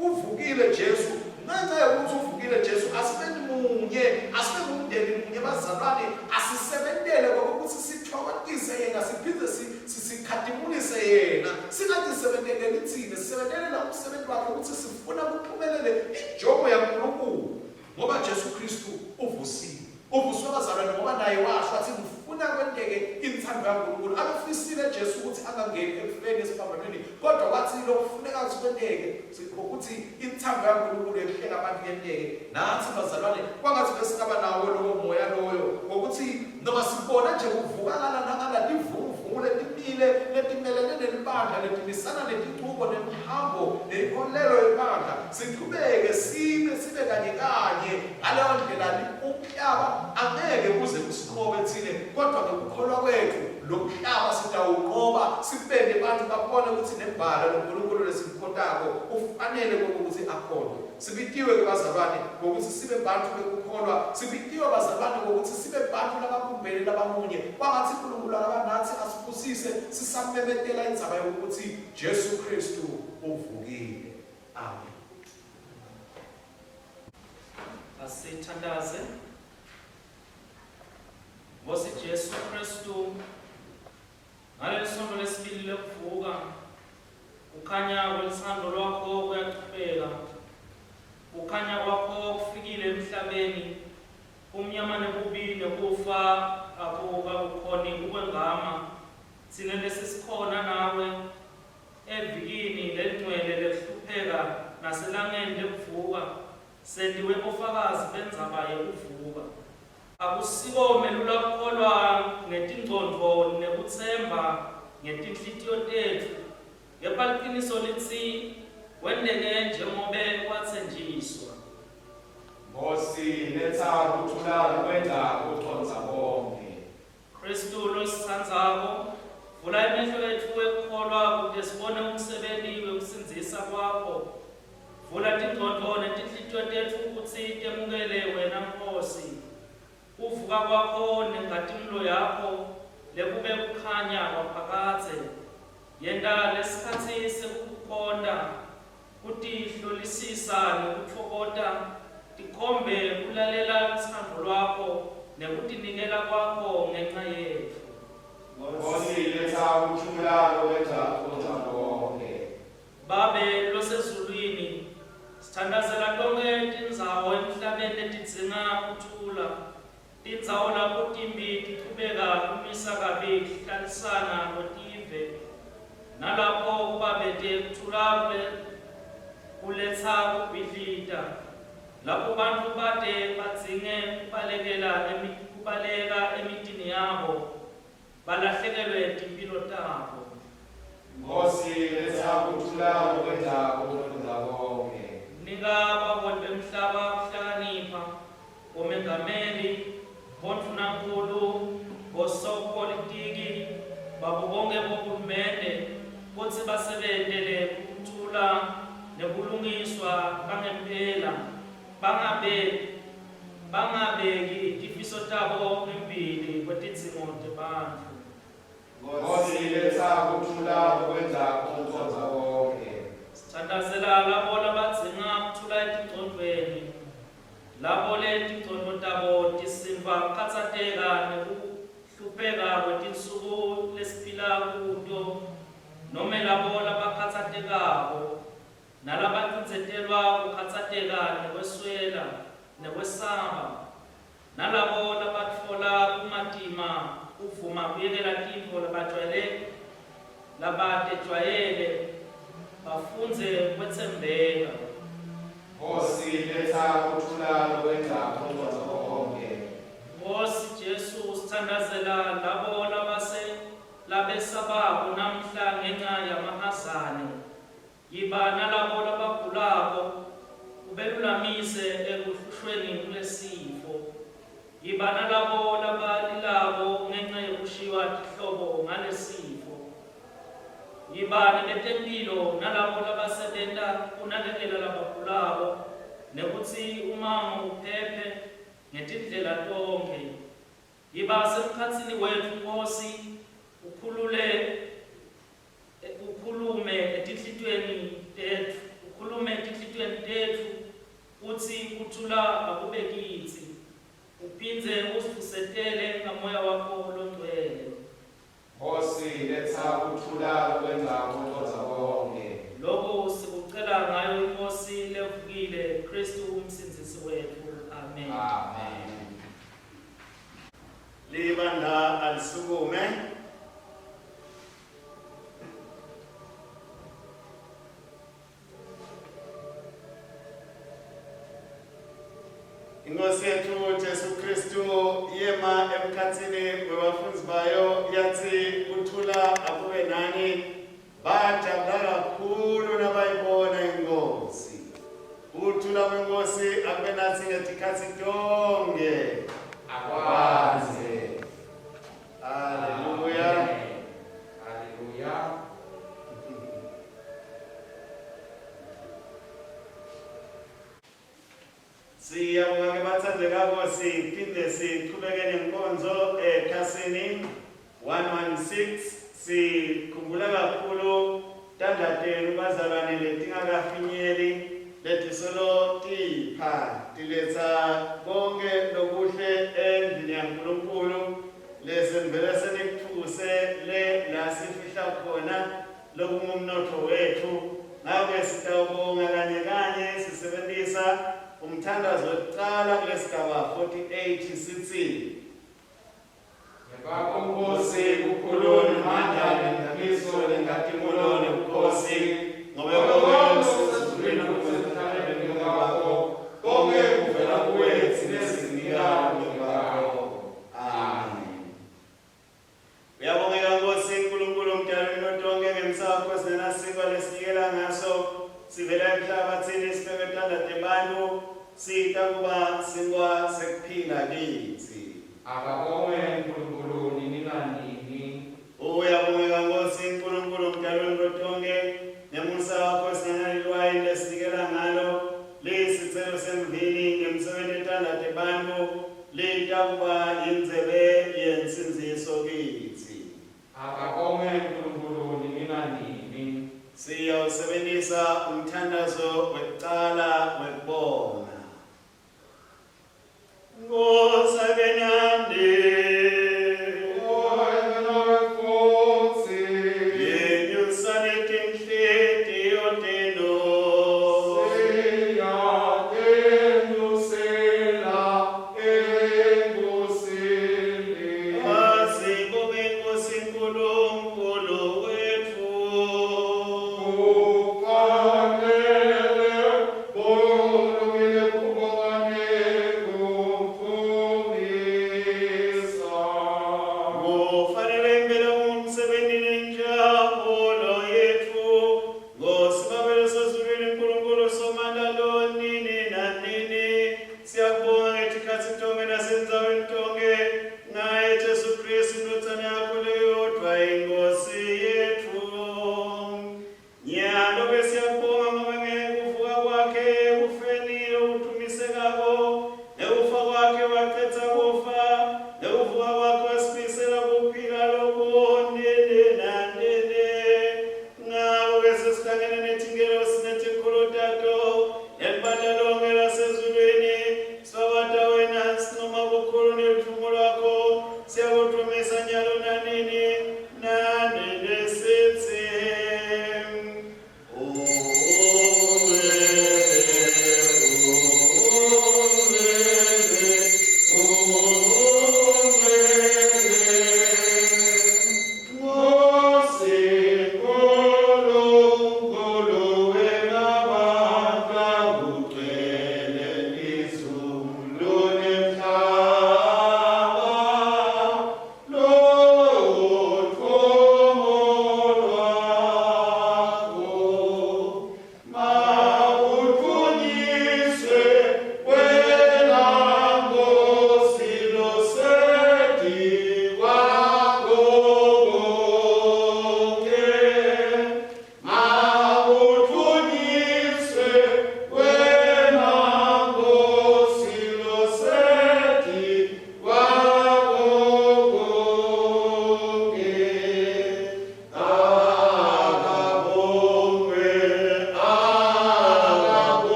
Uvukile Jesu ngenxa yokuthi uvukile Jesu asibeni munye asibe ngumndeni munye bazalwane asisebentele ngokuthi sithokozise yena siphinde umsebenzi wakhe ukuthi sifuna kuphumelele injongo yaNkulunkulu ngoba Jesu Kristu uvusiwe. Uvuswe bazalwane ngoba naye washo athi ngifuna kwenteke inthando yaNkulunkulu. Abefisile Jesu ukuthi angangeni ekufeni esiphambanweni kodwa wathi lokufuneka ukuthi kwenteke ukuthi inthando yaNkulunkulu yekuhlenga abantu yenteke. Nathi bazalwane kwangathi besingaba nawo lowo moya loyo ngokuthi noma sibona nje kuvukakala nangala tivunguvungu letimile letimelene nelibandla letimisana netinchubo nemihambo neyinkolelo yebandla sichubeke sime sibe kanye kanye ngaleyo ndlela umhlaba angeke kuze kusinqobe thina kodwa ngokukholwa kwethu lo mhlaba sitawunqoba sibeke abantu babone ukuthi nembala loNkulunkulu lesimkhontako ufanele kokuthi akhonwe Sibitiwe ke bazalwane ngokuthi sibe bantu bekukholwa. Sibitiwe bazalwane ngokuthi sibe bantu lababumbene labamunye. Kwangathi uNkulunkulu akabanathi asibusise sisamemetela indzaba yokuthi Jesu Kristu uvukile. Amen. Asithandaze. Nkosi Jesu Kristu, ngaleli sonto lesibili lekuvuka Kukhanya kwelutsandvo lwakho kuyachubeka. Kukhanya kwakho kufikile emhlabeni. Umnyama nebubi nekufa akukakukhoni kukwengama. Tsine lesisikhona nawe evikini lelingcwele lekuhlupheka naselangeni lekuvuka, sentiwe bofakazi bendzaba yekuvuka. Akusiko melula kukholwa ngetingcondvo nekutsemba ngetinhlitiyo tetfu, kepha liciniso litsi kwenteke njengobe kwatsenjiswa. Nkhosi, letsa kuthula lokwengca kucondza konkhe. Khristu lositsandzako, vula emehlo etfu ekukholwa kute sibone umsebenti wekusindzisa kwakho. Vula tingcondvo netinhlitiyo tetfu kutsi temukele wena Nkhosi. Kuvuka kwakho nenkhatimulo yakho lekube kukhanya kwaphakadze. Yenta lesikhatsi sekukukhonta, kutihlolisisa nekutfokota tikhombe kulalela lutsandvo lwakho nekutinikela kwakho ngenca yetfu. Nkhosi, letsa kuthula lokwengca kucondza konkhe. Babe loseZulwini, sithandazela tonkhe tindzawo emhlabeni letidzinga kuthula, tindzawo lapho timbi tichubeka kumisa kabi kuhlalisana kwetive, nalapho kubabete kuthula kuletsa kubhidlita, lapho bantfu bate badzinge kubalekela kubaleka emitini yabo balahlekelwe timphilo tabo. Nkhosi, letsa kuthula lokwengca kucondza konkhe. Nika baholi bemhlaba kuhlakanipha, bomengameli, bondvunankhulu, bosopolitiki, babo bonkhe bohulumende kutsi basebentele kuthula nebulungiswa bangempela, bangabe Bangabeki tifiso tabo embili kwetidzingo tebantfu. Nkhosi, letsa kuthula lokwengca kucondza konkhe. Sithandazela labo labadzinga kuthula etingcondvweni, labo letingcondvo tabo tisindvwa kukhatsateka nekuhlupheka kwetinsuku lesiphila kuto, nome labo labakhatsatekako nalabacindzetelwa kukhatsateka nekweswela nekwesaba, nalabo labatfola kumatima kuvuma kuyekela tintfo labajwayele labatejwayele bafundze kwetsembeka. Nkhosi, letsa kuthula lokwengca kucondza konkhe. Nkhosi Jesu, sithandazela labo labase labesabako namhla ngenca yamahazane. Yiba nalabo labagulako, ubelulamise ekuhlushweni ngulesifo. Yiba nalabo labalilako ngenca yekushiywa tihlobo ngalesifo. Yiba nebetemphilo nalabo labasebenta kunakekela labagulako nekutsi umango uphephe ngetindlela tonkhe. Yiba semkhatsini wetfu Nkhosi, ukhulule Ukhulume etinhlitiyweni tetfu, ukhulume etinhlitiyweni tetfu kutsi kuthula akube kitsi. Uphindze usivusetele ngaMoya wakho loNgcwele. Nkhosi, letsa kuthula lokwengca kucondza konkhe. Loku sikucela. Libandla alisukume. Inkosi yethu Jesu Kristu yema emkhatsini webafundzi bayo yathi kuthula akube nani. Bajabula kakhulu nabayibona inkosi. Kuthula kwenkosi akube nathi ngetikhatsi tonke. Akwandze. Haleluya. Haleluya. Siyabonga ke bathandekako siphinde siqhubeke nenkonzo ekhasini 116 sikhumbula kakhulu tandla tenu bazalwane letingakafinyeli letisolo tipha tiletsa konke lokuhle endlini yaNkulunkulu lesenivele senikutfukuse le la sifihla khona lokungumnotfo wetfu. Ngako-ke sitawubonga kanye kanye sisebentisa umthandazo wekucala kulesigaba 48 sitsi. Ngebakho Nkosi bukhulu nemandla nendumiso nenkhatimulo nebukhosi, Ngobe ngobe konke konkhe lokusezulwini lokusezulwini nakusemhlabeni ngekwakho, konke kuvela kuwe, tsine sikunika ngekwakho. Amen. Uyabongeka Nkosi Nkulunkulu mdali wento tonke ngemsa wakho singenasinkwa lesinikela ngaso sivela emhlabathini sibeke tandla tebantfu sita kuba sinkwa sekuphila kitsi. Akabongwe uNkulunkulu nini nanini. Uyabongeka Nkosi Nkulunkulu mdali wento tonke ngemusa wakho singenalilwayini lesinikela ngalo lisicelo semvini ngemsebenti wetandla tebantfu litakuba yindzebe yensindziso kitsi. Akabongwe uNkulunkulu nini nanini. Siyawusebentisa umthandazo wekucala wekubonga. Nkosi abe nani.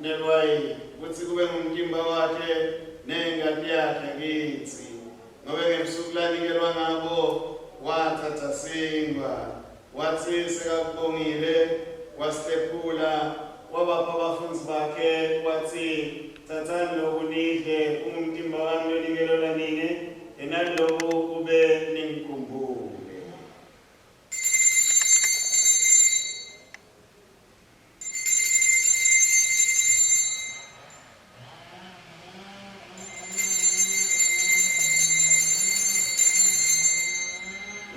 nelwayini kutsi kube ngumtimba wakhe nengati yakhe kitsi. Ngobe ngebusuku lanikelwa ngabo watsatsa sinkhwa, watsi sekakubongile, wasihlephula, wabapha bafundzi bakhe, watsi, Tsatsani loku nidle, kungumtimba wami lonikelelwa nine, yenani loku kube ningikhumbule.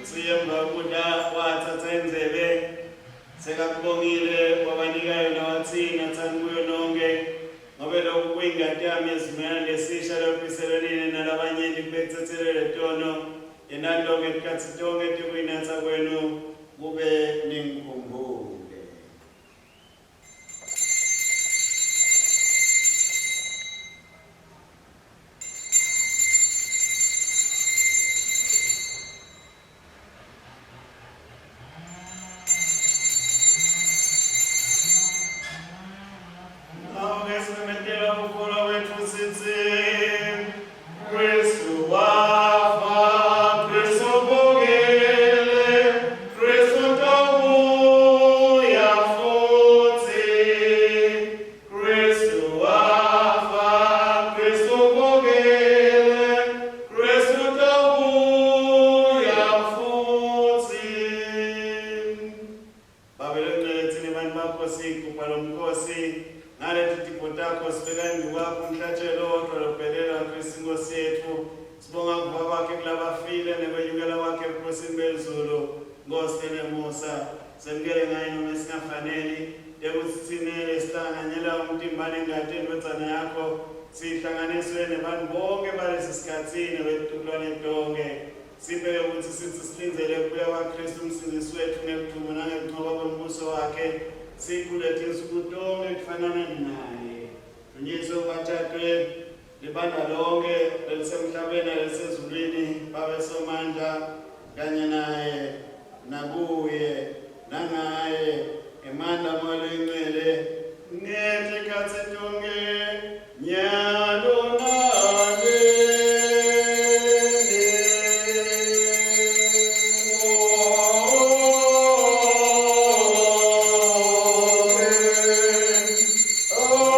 Usiye Mbakuda watsatsa indzebe sekakubongile wabanika yona watsi natsani kuyo nonke ngobe loku kuyingati yami yesivumelwano lesisha lophiselwe nine nalabanyenti kube kutsetselelwe tono yenani lonke tikhatsi tonkhe tekuyinatsa kwenu kube ningikhumbule. Ngako-ke simemetela kukholwa kwetfu sitsi, Khristu wafa, Khristu uvukile, Khristu utobuya futsi. Khristu wafa, Khristu uvukile, Khristu utobuya futsi. Babe longcwele tsine bantfu bakho sigubha lomkhosi ngaleti tipho takho sibeka embikwakho umhlatshelo wodvwa lophelele waKhristu iNkhosi yetfu. Sibonga kuvuka kwakhe kulabafile nekwenyukela kwakhe ebukhosini belizulu. Nkhosi lenemusa, semukele ngaye nome singafaneli, tekutsi tsine lesihlanganyela umtimba nengati yeNdvodzana yakho sihlanganiswe nebantfu bonkhe balesi sikhatsi nebetitukulwane tonkhe. Sibheke kutsi sitsi silindzele kubuya kwaKhristu uMsindzisi wetfu ngekudvuma nangekuncoba kwembuso wakhe, sikhule tinsuku tonkhe kufanana naye. Dunyiswe ubatjatwe libandla lonke lelisemhlabeni nalisezulwini, Babe Somandla, kanye naye, nakuye, nangaye, ngemandla aMoya loyiNgcwele, ngetikhatsi tonkhe, nyalo nanini. Amen.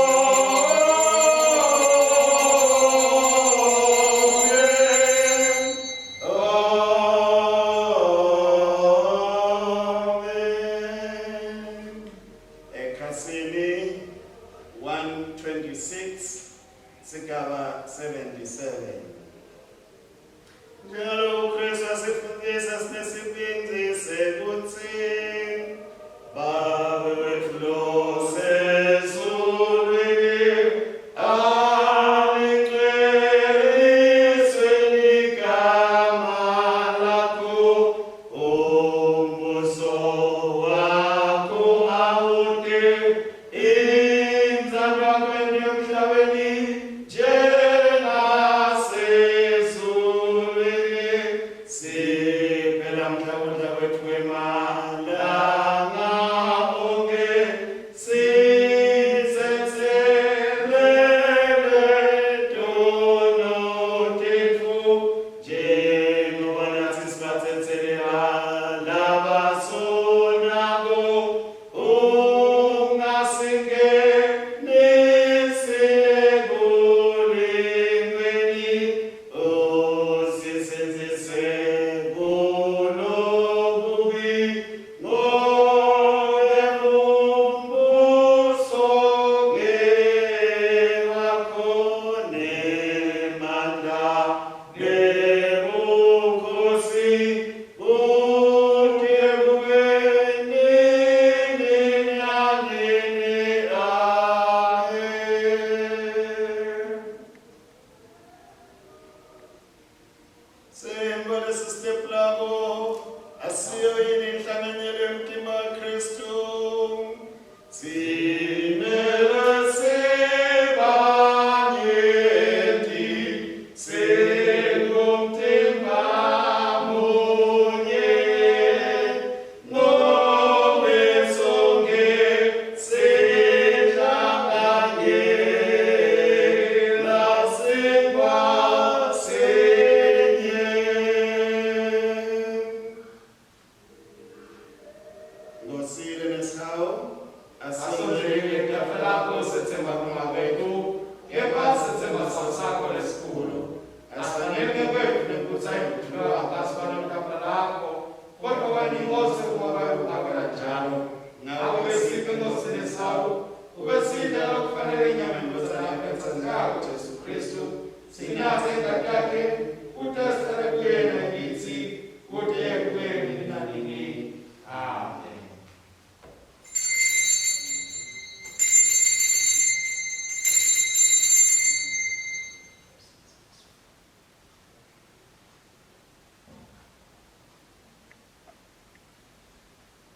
Amen. Ekhasini 126 sigaba 77. Njengaloku Kristu asifundisa sinesibindzi sekutsi Babe wetfu losezulwini alingcweliswe ligama lakho umbuso wakho awute intsandvo yakho emhlabeni njengasezulwini. Nkosi lenesihawu, Asondzele etafula lakho setsemba kulunga kwetfu, kepha setsemba sawo sakho lesikhulu. Asifanele kwetfu nekutsi ayivutfulwe ngaphasi kwalo litafula lakho, kodvwa wena iNkhosi kungoba ungakwenta njalo. Ngako-ke siphe Nkhosi lesihawu, kube sidla lokufanele inyama yeNdvodzana yakho letsandzekako Jesu Khristu, sinatse ingati yakhe, kute sihlale kuye nakitsi, kute kube nini nanini. Amen.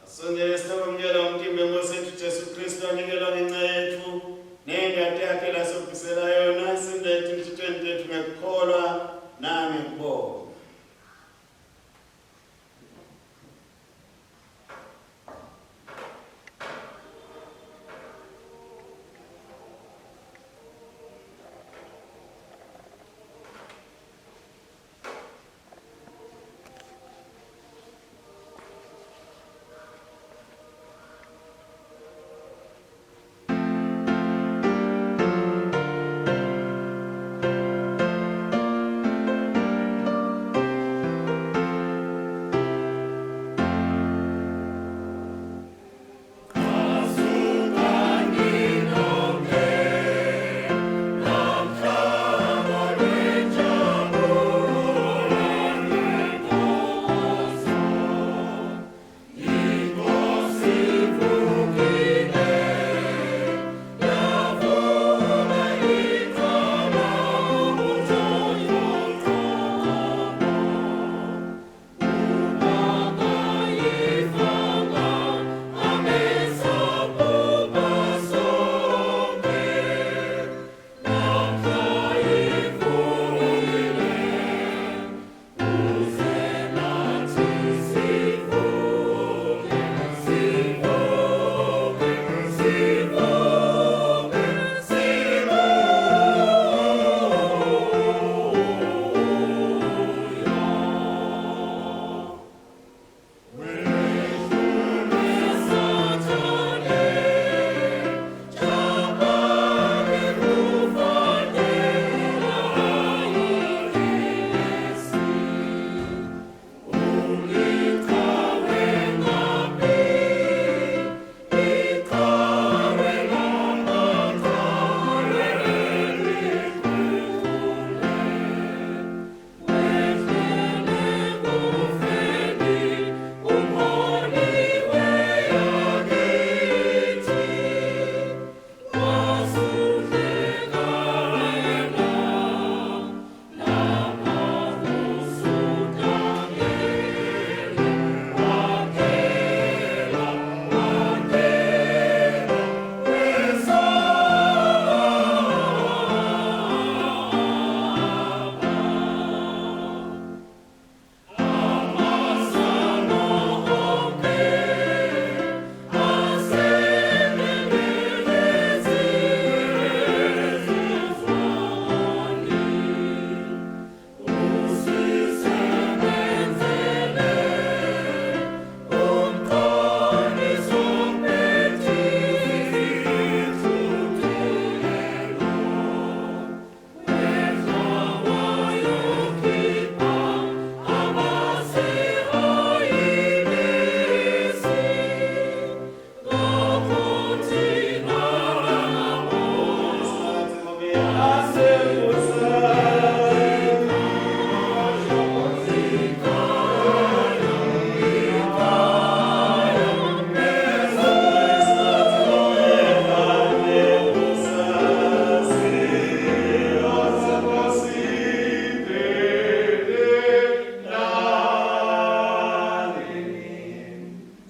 Asondele sitokwamukela umtimba weNkosi yethu Jesu Kristu anikelwa ngenxa yetfu nengati yakhe lasophisela yona simbe etinhlitiyweni tetfu ngekukholwa nangekubonga.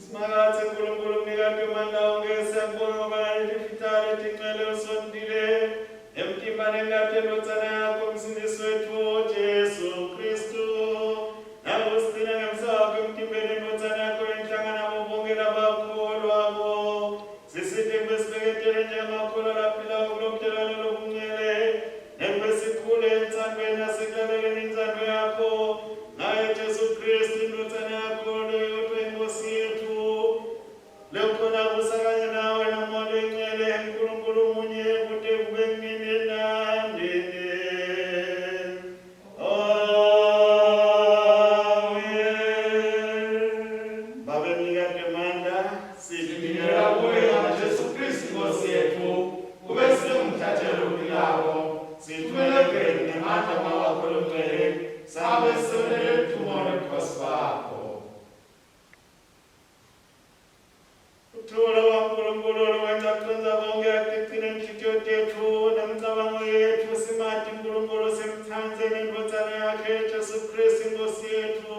Simakadze Nkulunkulu mnikati wemandla onkhe, siyakubonga ngoba ngalelifitha letingcwele usondile nemtimba nengati yeNdvodzana yakho uMsindzisi wetfu Jesu Khristu. Nakusigcina ngemsa wakho emtimbeni weNdvodzana yakho lenhlangana nabo bonkhe labakholwako. Sisite kube sibeketele njengemakholwa laphilako kulobudlelwane lobungcwele nekube sikhule entsandvweni nasekulaleleni intsandvo yakho ngaye Jesu Khristu iNdvodzana yakho leyodvwa iNkhosi yetfu. Lekukhona kusakanye nawe naMoya Longcwele, Nkulunkulu munye kute kube nini nanini. Amen. Babe mnikati emandla, Sinikela kuwe ngaJesu Kristu Nkosi yethu, kube singumhlatshelo ophilako, sithumele ngemandla wakho longcwele, sabe sebelele ludumo lwebukhosi bakho. Ukuthula kwaNkulunkulu lokwencaqinza konke atigcine inhliziyo tethu nemicabango yethu simati uNkulunkulu simtsandze nendvodzana yakhe Jesu Kristu Inkosi yethu.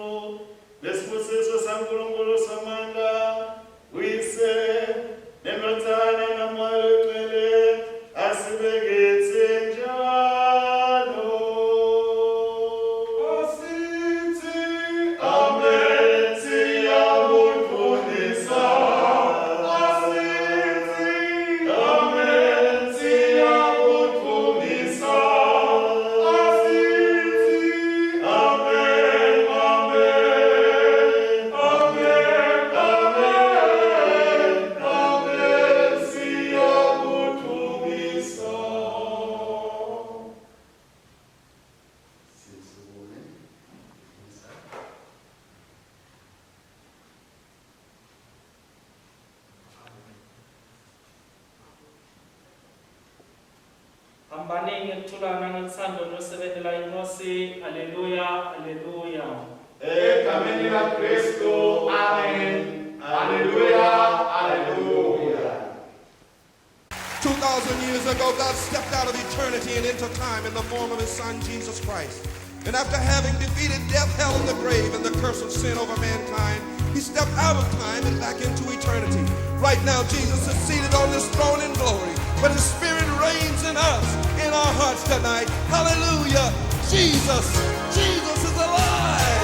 Lesibusiso saNkulunkulu somandla uyise nendvodzana naMoya Longcwele asibeketse njalo. Asithi Amen. Siyakudumisa. Asithi Amen. Siyakudumisa. Asithi Amen. Amen. Amen. Amen. Amen. Siyakudumisa. Sisukume. Hambani ngekuthula nangethando niyosebenzela iNkosi. Haleluya, haleluya. Egameni laKristu, amen. Haleluya, haleluya. 2,000 years ago, God stepped out of eternity and into time in the form of his son, Jesus Christ. And after having defeated death, hell, and the grave and the curse of sin over mankind, he stepped out of time and back into eternity. Right now, Jesus is seated on his throne in glory, but his spirit reigns in us, in our hearts tonight. Hallelujah. Jesus, Jesus is alive.